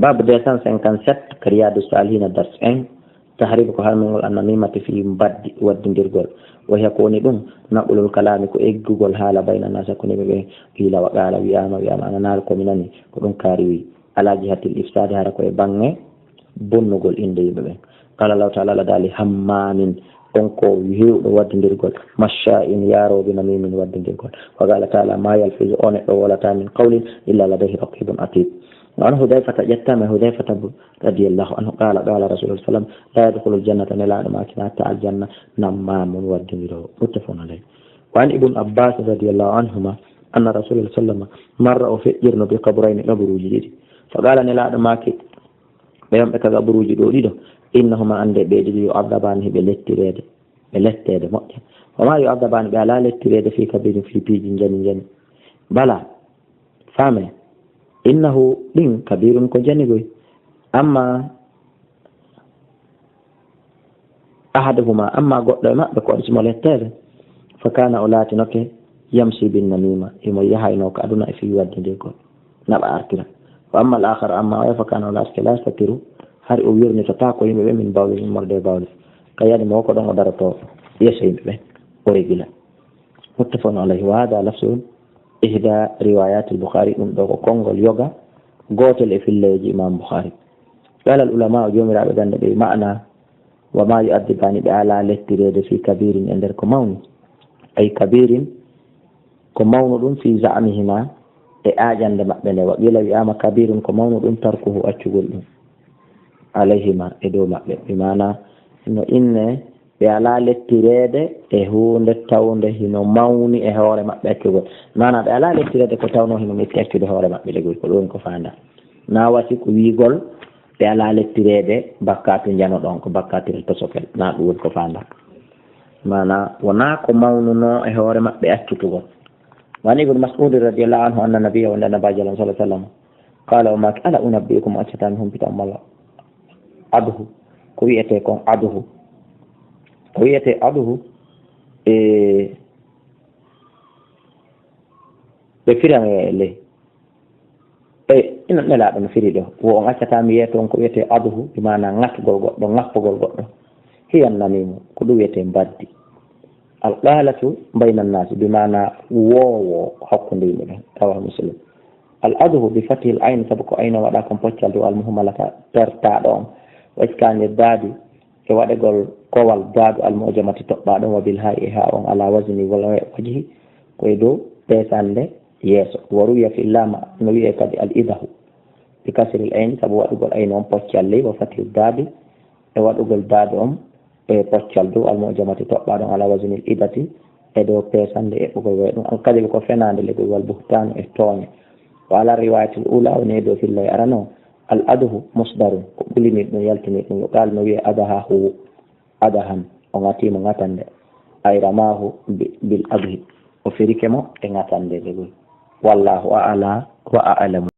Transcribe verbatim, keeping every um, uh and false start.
Babu deux cent cinquante-sept, ka Riyadu Salihina, dars un, tahrimu ko harmingol an namimati fi mbaddi waddindirgol. Wa hiya ko woni ɗum, naqlul kalami ko eggugol haala bayna nas hakkunde yimɓe ɓe, qiila wa qaala, wi'ama, wi'ama, ana naal ko mi nani, ko ɗum kaari wi. Ala jihatil ifsadi, hara ko e bange bonnugol innde yimɓe ɓen. Qala Allahu ta'ala, Allah daali, hammamin, on ko heewɗo waddindirgol, mashsha'in, yaarooɓe namimin waddindirgol. Wa qala ta'ala, ma yalfizu, o neɗɗo wolata min qawlin illa ladayhi raqibun atid. Wa an Hudhayfata, ƴettama e Hudhayfata bu-, radiyallahu anhu, qala, qala Rasulullah sallam, la yadkhulul jannata, nelaaɗo maaki natta aljanna, nammamun, waddindiroowo. Muttafaqun alayh. Wa an Ibn Abbas radiyallahu anhuma, anna Rasulullah sallam marra, o feƴƴirno bi qaburayni, qaburuuji ɗiɗi. Fa qala, nelaaɗo maaki, ɓe wonɓe ka qaburuuji ɗo ɗiɗo, innahuma, annde ɓe ɗiɗo, yu'adhabaani, hiɓe lettireede, ɓe letteede moƴƴa. Wa ma yu'adhabaani, ɓe alaa lettireede fi kabirin, fi piiji njani njani. Bala, faame, innahu, ɗin, kabirun, ko njani goy. Amma ahaduhuma, amma goɗɗo e maɓɓe ko waɗi simo letteede, fa kana, o laatinoke, yamshi bin namima, himo yahayno ka aduna e fii waddindirgol, naɓa artira. Wa amma al akhar, amma oya, fa kana, o laatike, la yastatiru, hari o wirnitata ko yimɓe ɓe min bawli, immorde e bawli, ka yani mo ko ɗon o daroto yeeso yimɓe ɓe, o regila. Muttafaqun alayhi. Wa hadha lafzu ihda riwayat al Bukhari, ɗum ɗo ko konngol yoga gootel e filleeji Imam Bukhari. Qala al ulama, o joomiraaɓe gannde ɓe, ma'na wa ma yu'adhibani, ɓe alaa lettireede fi kabirin, e nder ko mawni. Ay kabirin, ko mawnu ɗum fi za'mihima, e aajannde maɓɓe nde. Wa qila, wi'aama kabirun, ko mawnu ɗum tarkuhu, accugol ɗum, alayhima, e dow maɓɓe. Bi maana, no inne ɓe alaa lettireede e huunde tawnde hino mawni e hoore maɓɓe accugol. Maana ɓe alaa lettireede ko tawnoo hino metti accude hoore maɓɓe de, ko ɗum ko faanda. Na wasi ko wiigol ɓe alaa lettireede bakkaatu njano ɗon, ko bakkaatu tosokel. Na ɗum woni ko faanda. Maana wonaa ko mawnunoo e hoore maɓɓe accutugol. Wa an Ibn Mas'ud radiyallahu anhu anna nabiyya, wonde Nabaajo Allah sallallahu alaihi wasallam, qala, o maaki, ala unabbi'ukum, accataa mi humpita on malla? Adhu, ko wiyetee kon adhu. Ko wiyetee adhu, e, ɓe firan e ley. E, ina Nelaaɗo no firi ɗo. Wo on accataa mi yeeto on ko wiyetee adhu, bi maana ŋatugol goɗɗo, ŋappugol goɗɗo. Hiya namimu, ko ɗum wiyetee mbaddi. Al qalatu bayna nnaasi, bi maana woowo hakkunde yimɓe ɓen. Rawahu Muslim. Al adhu bi fathil ayn, sabu ko ayno waɗa kon poccal dow, al muhmalata, pertaaɗo on. Wa iskani dadi, e waɗegol kowal daadu, al mu'jamati, toɓɓaaɗo on, wa bil ha'i, e haa on, ala wazni wajhi, ko e dow peesannde yeeso. Wa ruwiya fi lama, no wiyee kadi al idahu, bi kasril ayn, sabu waɗugol aynu on poccal ley, wa fathil dadi, e waɗugol daadu on e poccal dow, al mu'jamati, toɓɓaaɗo on, ala waznil idati, e dow peesannde eɓɓugol wayi ɗum. Al kadibu, ko fenaande legol, wal buhtaanu, e tooñe. Wa ala riwayatil ula, woni e dow fillay arano, al adhu musdarun, ko ɓulini ɗum, yaltini ɗum, yuqal, no wiyee adahahu, adahan, o ŋatii mo ŋatande, ay ramahu bi-, bil adhi, o firike mo e ŋatande nde ɗum. Wallahu a'la wa a'lamu.